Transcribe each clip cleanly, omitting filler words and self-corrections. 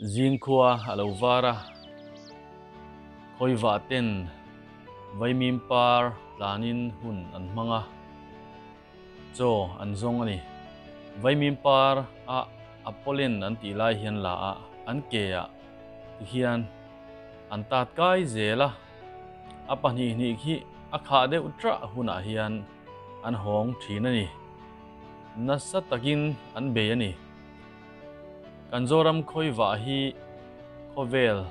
Zingkhua a lo var a, khawivah ten vaimim par tlanin hun an hmang a, chaw an zawng a ni. Vaimim par a a pollen an tih lai hian la a, an ke ah ti hian an tat kai zel a, a pahnih hnih khi a khah deuh ṭah hunah hian an hawng ṭhin a ni. Nasa takin an bei a ni. Kan Zoram khawivah hi khawvel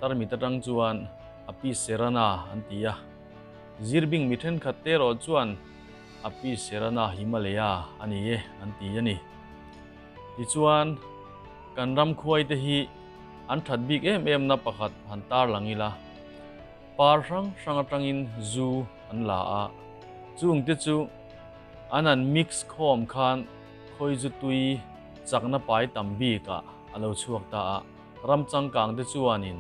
tarmit atang chuan a pi Serana an ti a. Zirbing mi thenkhat te erawh chuan a pi Serana Himalaya a ni e an ti a ni. Tichuan, kan ram khuai te hi an that bik em em na pakhat han tarlang ila, par hrang hrang atangin zu an la a, chung te chu an han mix khawm khan Khawizu tui chakna pai tam bikah a lo chhuak ta a, ram changkang te chuanin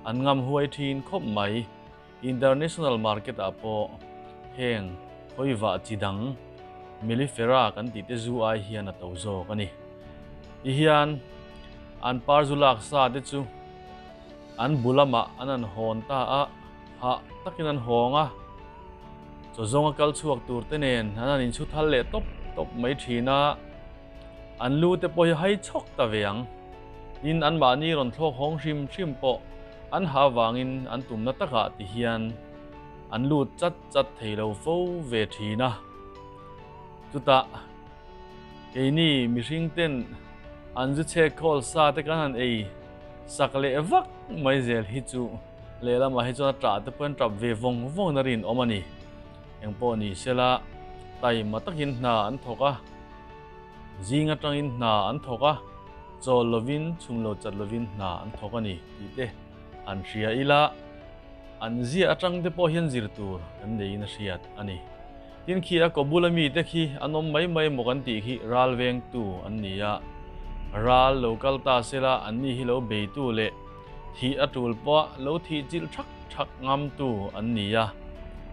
an ngam huai thin khawp mai. International market ah pawh heng khawivah chi dang mellifera kan tih te zu ai hian a to zawk a ni. Ti hian an par zu lak sa te chu an bu lamah an han hawn ta a, hah takin an hawng a, chaw zawnga kal chhuak tur te nen an han inchhu thal leh tawp tawp mai thin a, an lu te pawh hi hai chhawk ta ve ang. Tin, anmahni rawn thlawk hawng hrim hrim pawh an ha avangin an tumna takah ti hian an lut chat chat thei lo fo ve thin a. Chutah keini mihring ten an zu chhek khawl sa te kan han ei sak leh vak mai zel hi chu Lehlamah hi chuan a ṭah te pawh an ṭap ve vawng vawng na rinawm a ni. Eng pawh ni sela, taima takin hna an thawk a, zing aṭangin hna an thawk a, chawl lovin, chhum lo chat lovin hna an thawk a ni tih te han hria ila, an ziah aṭang te pawh hian zir tur kan neiin a hriat a ni. Tin khi a kawbul ami te khi an awm mai mai maw kan tih khi ral vengtu an ni a, ral lo kal ta sela anni hi lo beitu leh Thih a tul pawh lo thih chilh thak thak ngamtu an ni a,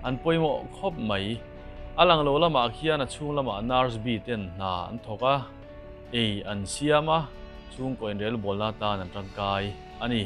an pawimawh khawp mai. A lang lo lamah khian a chhung lamah nurse bi ten hna an thawk a, ei an siam a, chhungkaw inrelbawlna atan an tangkai a ni.